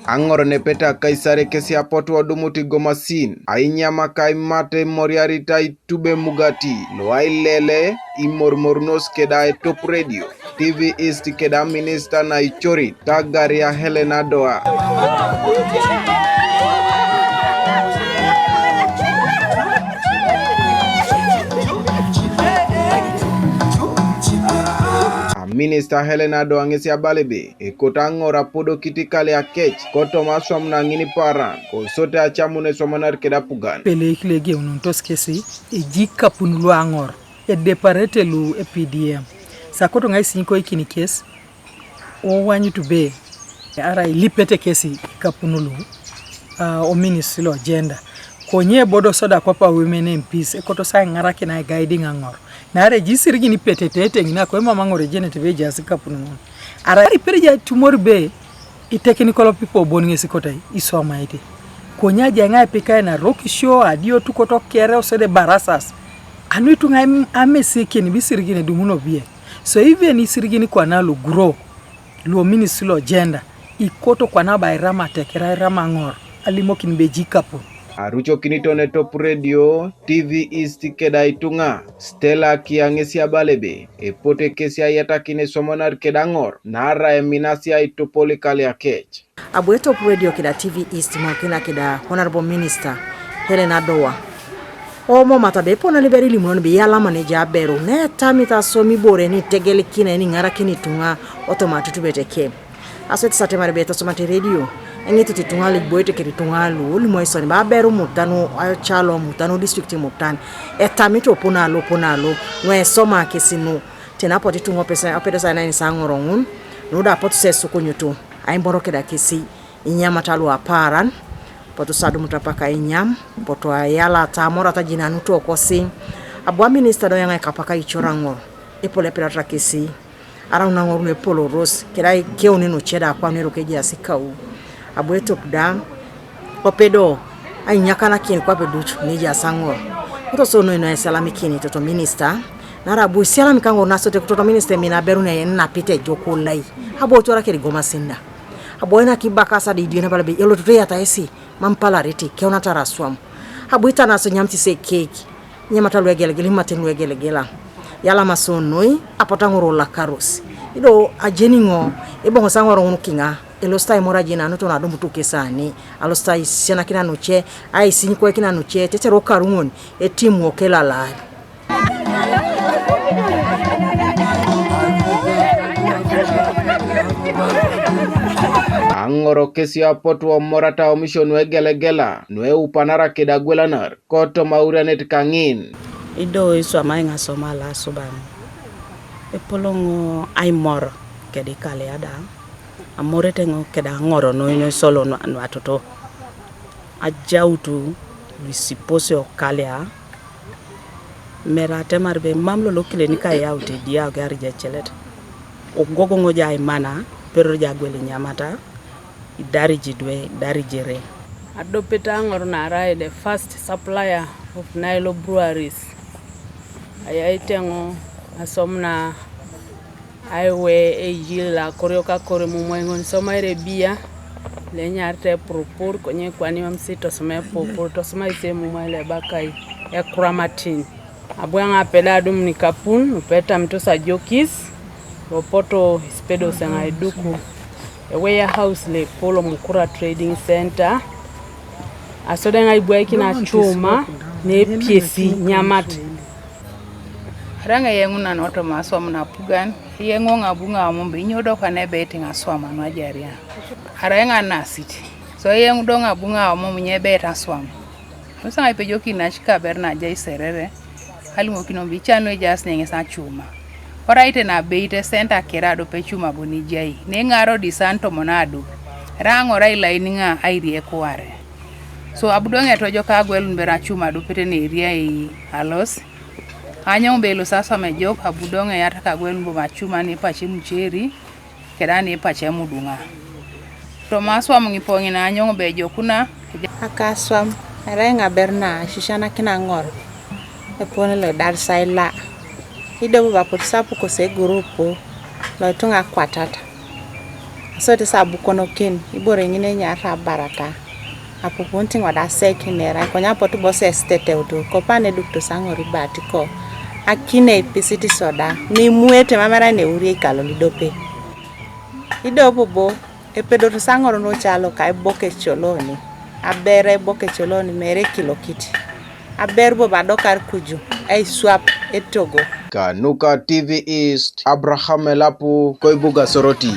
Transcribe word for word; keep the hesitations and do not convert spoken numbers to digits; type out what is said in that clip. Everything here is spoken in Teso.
Aŋor nepeta kaisare kesi apotu odumut igomasin ainyama kaimate moriarita itube mugati loailele imormorunos keda etop redio. T V East keda minista naicorit tagaria Helena Doa. A minista Helena Doa ŋesi abala ebe ekoto aŋor apodokit ikalia kec kotoma aswam na ŋin paran kosote acamun esomanar keda apugan. Pele kile geununtos kesi eji kapun lu aŋor edeparete lu e P D M. Sakoto ŋaisinyikoikin kes wowanyut be arai ilipete kesi ikapun lu uh, o ministry lo gender. Konye bodo soda kwapa women M Ps ekoto sa iŋarakin ai guiding aŋor. Nare ji sirigin ipetete eteŋina ko emam aŋor ejenete be ejaas ikapun ŋun. Arai ipere ja tumor be i technical people bon ŋesi kotai isomaite. Konye ajai ŋai pika ina rokisio adio tukoto kere osede barasas. Anu ituŋa amesikin bisirigin edumuno bie. So even isirigin kwana lu grow luo ministry lo gender ikoto kwana ba iramatek ira irama ŋor alimokin beji kapun. Arucokiniton etop redio T V East keda ituŋa Stella Kiaŋesi abalebe epote kesi ayatakin esomanar keda ŋor nara eminasi aitopol ikalia kec. Abu etop redio keda T V East mokina keda Honorable Minister Helena Doa. Omo mata be pona liberi limunon be yalama ne ja beru ne tamita somi bore ni tegelikina ni ŋarakin ituŋa otoma tutubeteke. Aswet satemar be tosomate redio eŋitut ituŋa liboite kedi ituŋa lu limoison ba beru mutanu acalo mutanu district mutan etamit oponalo ponalo nuesoma kesinu. Tena poti ituŋa opesa opedesa nainisa ŋoroŋun nuda potu sesukunyutu. Aimboro keda kesi inyamata lu apaaran potu sadumutu apaka inyam potu ayalata amorata jinanuto kosi. Abu aminista do yaŋai kapaka icora ŋor epol epedata kesi. Arau naŋor nuepoloros keda ikeuni nuce da akwa nuerok ejaas ikau. Abu etop da opedo ainyakanakin kwape duc nejaas aŋor. Kotoso noi nuesalamikin toto minista nara abu isialamik aŋor nasote toto minista emina aberu ne enapit ejokolai. Abu otora kedi gomasinda. Abu ena kibaka asada idien abala be elototo eyata esi mam palariti keunatara aswam. Abu itana so nyamti se keki nyamata luegelegel imaten luegelegela. Yalama so noi apota ŋoro lakaros ido ajeni ŋo eboŋosa ŋoro ŋun kiŋa. Elosta imora jina nuto nadumutu kesani alosta isianakina nuce aisinyikoikina nuce tetere okaruŋon etimu okelalaar. Aŋorokesio apotu omorata omisio nuegelegela nueupanara keda agwelanar kotoma aurianet kaŋin. Ido iswamai ŋasoma lasuban epoloŋo aimor kedi kalia da amorete ŋo keda aŋoro noi nuisolo nuatoto. Ajautu luisiposio kalia mere atemar be mam lolo kilenikai eyaut ediau kearija ecelet. Ogogoŋ ja imana peror ja agwel inyamata idariji dwe idariji ere. Adopet aŋor naarai the first supplier of Nile breweries. Ayai teŋo asomuna aiwe eyil akoriok akore mumoi ŋon somaire bia lenyarite epurupur konye kwani mam si tosoma epupur tosoma ise mumoi lebakai ekuramatin. Abu eoŋ apeda adumun ikapun nupe etamitos ajokis lopoto isipedos eoŋ aiduku e warehouse loepol Mukura Trading Center. Asode eoŋ aibwaikin acuma nepiesi nyamat. Arai eoŋ eyeŋunan otoma aswam napugan eyeŋoŋ abu ŋaomom be inyo do kwana ebe itiŋ aswam anuajaria. Arai eoŋ anasit so eyeŋ do ŋabu ŋaomom nye ebe itaswam. Musa ŋa ipejoki naci kaber naja iserere alimokin obi ican nuejaas neŋes acuma. Korai tena abeit esenta kere adup ecuma bon ejai neŋaar odisan tomon adup. Erai aŋor ailain ŋa airie kuare. So abu do ŋa etojok agwelun ber acuma adupete neeriai alos. Anyou be ilos aswam ejok abu do ŋa eyatak agwelun bom acuma nipac emuceri keda nipac emuduŋa. Toma aswam ŋipo ŋina anyoŋ be ejokuna. Akaswam erai ŋaber na aisisianakin aŋor epone lo idarisa ila. Ido bobo apotu sapukos egurupu lo ituŋa akwatata. Aso ti sa bukonokin ibore ŋin enyarita abarata. Apupunit ŋoda sek nerai konye apotu bo sesteteutu kopane duktos aŋor ibatiko. Akinei pisit soda nimuete mam erai neuriei kalo lidope. Ido bobo epedotos aŋor nocalo ka ibok ecoloni. Aber ibok ecoloni mere ekilokit. Aber bobo adokar kuju aiswap etogo. Kanuka T V East, Abraham Elapu, Koibuga Soroti.